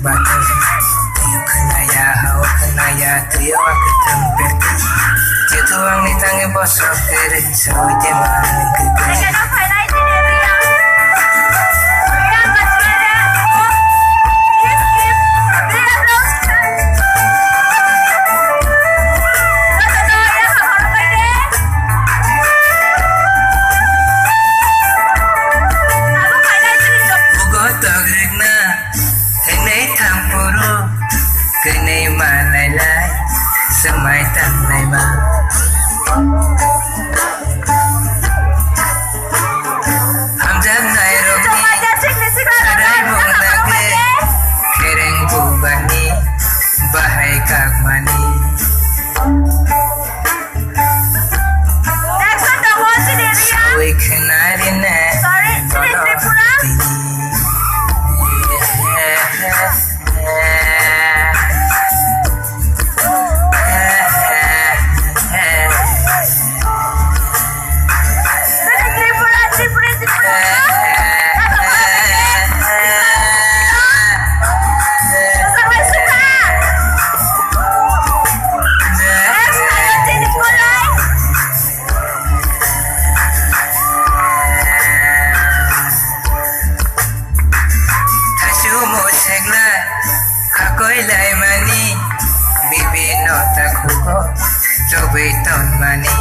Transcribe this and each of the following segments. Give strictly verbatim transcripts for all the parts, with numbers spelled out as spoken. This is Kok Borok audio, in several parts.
Bathai, twiyo khwnaya, hao khwnaya, twiyo a kwthang perti. Jeto angni thangwi bosok kwrwi sawi de ma nung kwkwi. Mugo togrikna. Hwnwi thang phuru kwnwi ma lailai, swmai tang laima. Hamjaknai rokni sarai mung nangkhe, khereng bubani bahai kakmani. Next one, the whole scenario. Sawi khwnari ne. Sorry, scenario pura. Scenario pura, Tripura, Tripura. Thaisu musekna khakoi laimani, bibino takhugo chobwi tonmani.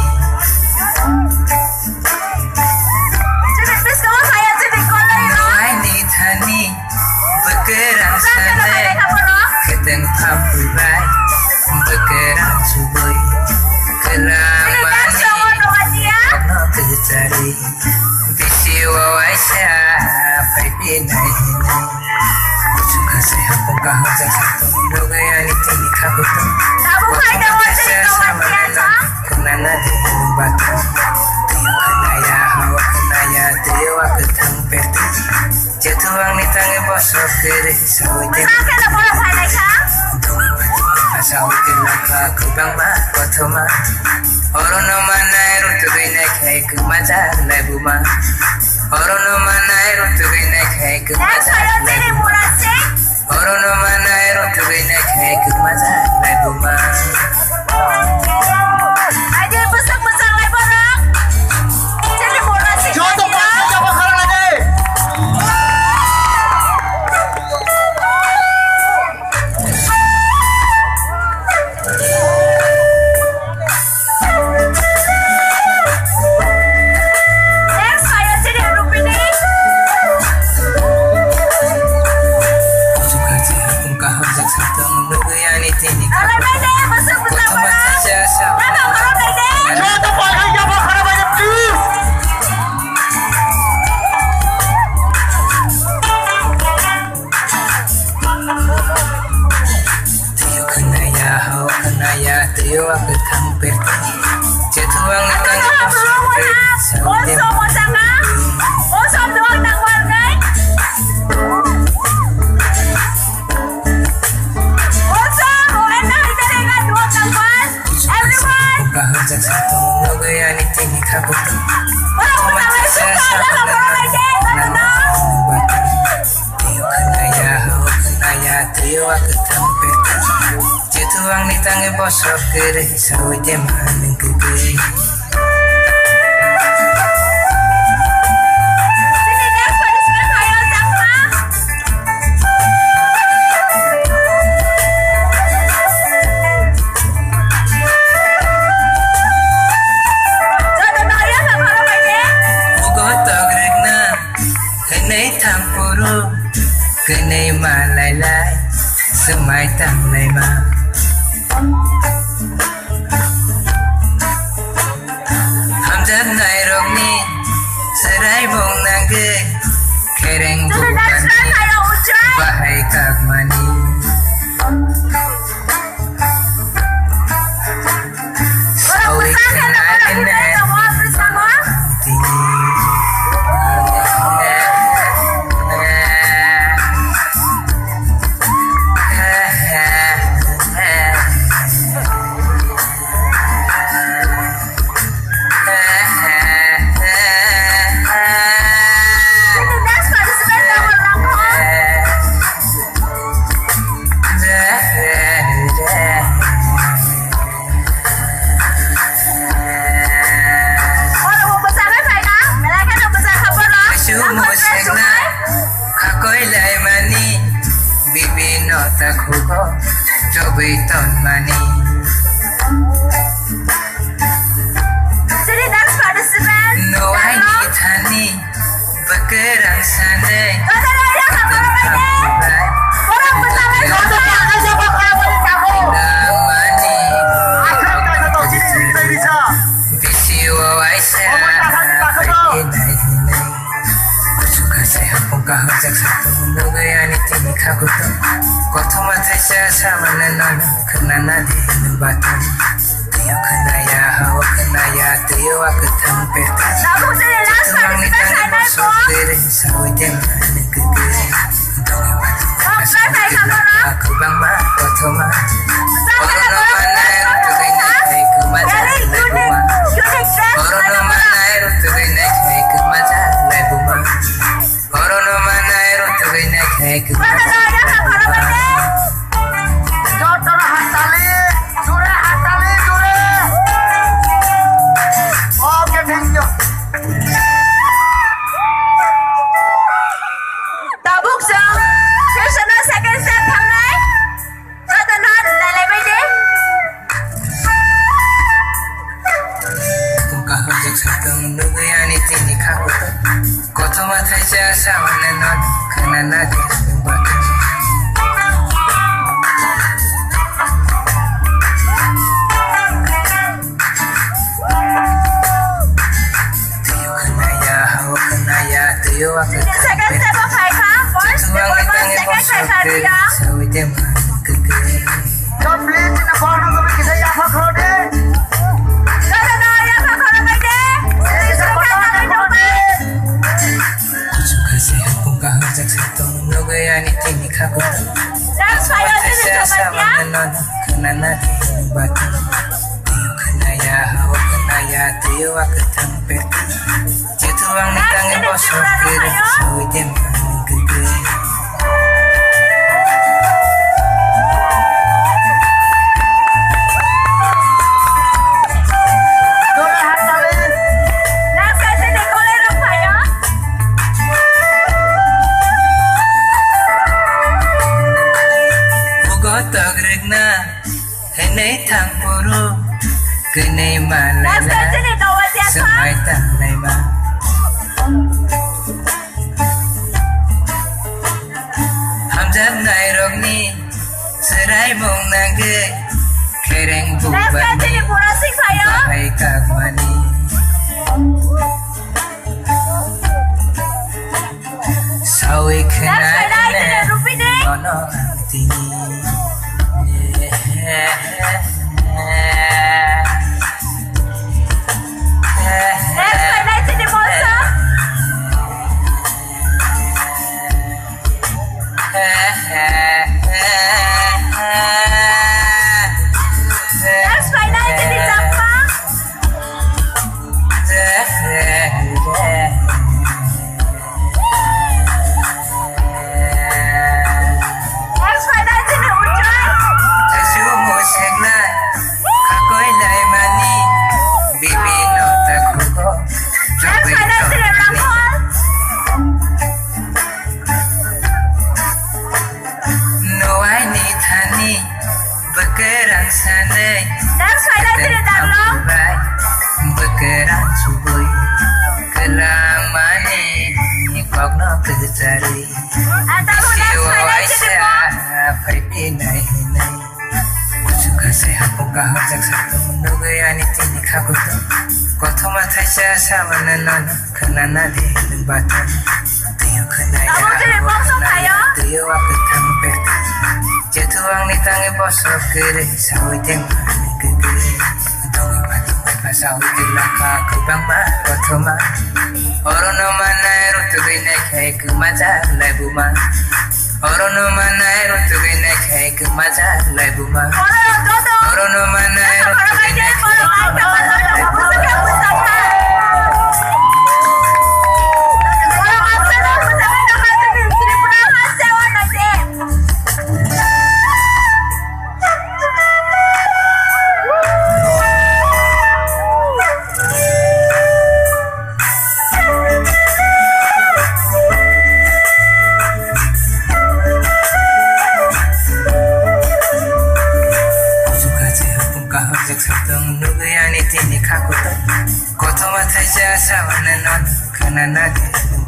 Aini thani bwkhe rang sanai, kheteng phampubai bwkhe rang chubui kwlangmani, kokno kwchari. Bisi o waisa phai phi nai hinwi. Kuchuk khasi hapung kaham jak satung nugwi ani tini khabutung. Tabuk hai da wajak kaisa kawan samana biya sa. Khwnana di batung. Twiyo khwnaya, hao khwnaya, twiyo a kwthang perti. Jeto angni thangwi bosok kwrwi sawi de. Bwsa khe da borok phai lai kha. Sawi de lakha kwbangma kothoma. Orono manai rutugwi naikhe kwmajak laibuma. Orono manai rutugwi naikhe kwmajak laibuma. Orono manai rutugwi naikhe kwmajak laibuma. Joto pakai jaba khara lagi. Twiyo khwnaya, hao khwnaya, twiyo a kwthang perti. Jeto ang nang Everyone! Kaham jak satung nugwi ani tini khabutung. Borok mwchangwi sukha jaga borok hai de, jotono. Twiyo khwnaya, hao khwnaya, twiyo a kwthang perti. Jeto angni thangwi bosok kwrwi sawi de ma nung kwkwi. Mugo togrikna, kwnwi thang phuru, kwnwi ma lailai, swmai tang laima. Hamjaknairokni chwraimung nangkhe khereng bubani bahai kakmani. Sawi khwnai ne tini. Takhugo chobwi tonmani. Sini dance participant. No, I need honey. Bwkrang sanai. Kata kaya kata kata. Borok bwsalai kata. Lamani. Bisi o waisa. Kuchuk hai se hapung kaham jak satung nugui ani tini khakutung. Kothoma thaisa samana nono khwnana di hwnwi batung. Twiyo khwnaya, hao khwnaya, twiyo a kwthang peta. Tabuk sini last participant sainai ko. Sawi jeng ani keke. Dongwi batung. Kok sa sai kha kono? Kwbangma kothoma. Sa sai kha kono? Orono manai rutugui nai khai kwmaja. Very unique, unique dress. Orono manai rutugui nai khai kwmaja lai buma. Orono manai rutugui nai khai kwmaja lai buma. Jotono hatali, jure hatali, jure. Okay, thank you. Tabuk chwng session o second set thangnai. Jotono nailaimai di. Kung kaham jak satung nugui ani tini khakutung. Kothoma thaisa samana nono khwnana di hwnwi batung. Twiyo khwnaya, hao khwnaya, twiyo a kwthang peta. Joto ang ni tangwi bosok kwrwi sawi de man kwkwi. Complete na bono gobi kisa yapha khode. Jotono yapha khoro bai de. Kuchuk hai se hapung kaham jak satung nugui ani tini khakutung. Dance fire, this is Jobatia. Samana nono khwnana di hwnwi batung. Twiyo khwnaya, hao khwnaya, twiyo a kwthang peta. Jetu ang ni tangwi bosok kwrwi sawi de man kwkwi. Mugo togrikna. Hwnwi thang phuru kwnwi malaina swmai tanglaima. Hamjaknairokni chwraimung nangwi khereng bubaini bahai kakmani. Sawi khwnai bono ang tini. Nuaini thani bwkrang sanwi. Next final three darlo. Bwkrang subui kwlangmani kokno kwchari. Atabu next final three po. Phaipi nai hinwi. Kuchuk hai se hapung kaham jak satung nugui ani tini khakutung. Kothoma thaisa samana nono khwnana di hwnwi batung. Twiyo khwnaya, abo jere hao box o khwnaya, phaio. Twiyo a kwthang peta. Jetu ang ni tangwi bosok kwrwi sawi de man kwkwi. Dongwi batung bai pha sawi de langkha kwbangma kothoma. Orono manai rutugui nai khai kwmaja lai buma. Orono manai rutugui nai khai kwmaja lai buma. Orono manai rutugui nai khai kwmaja lai buma.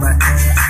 But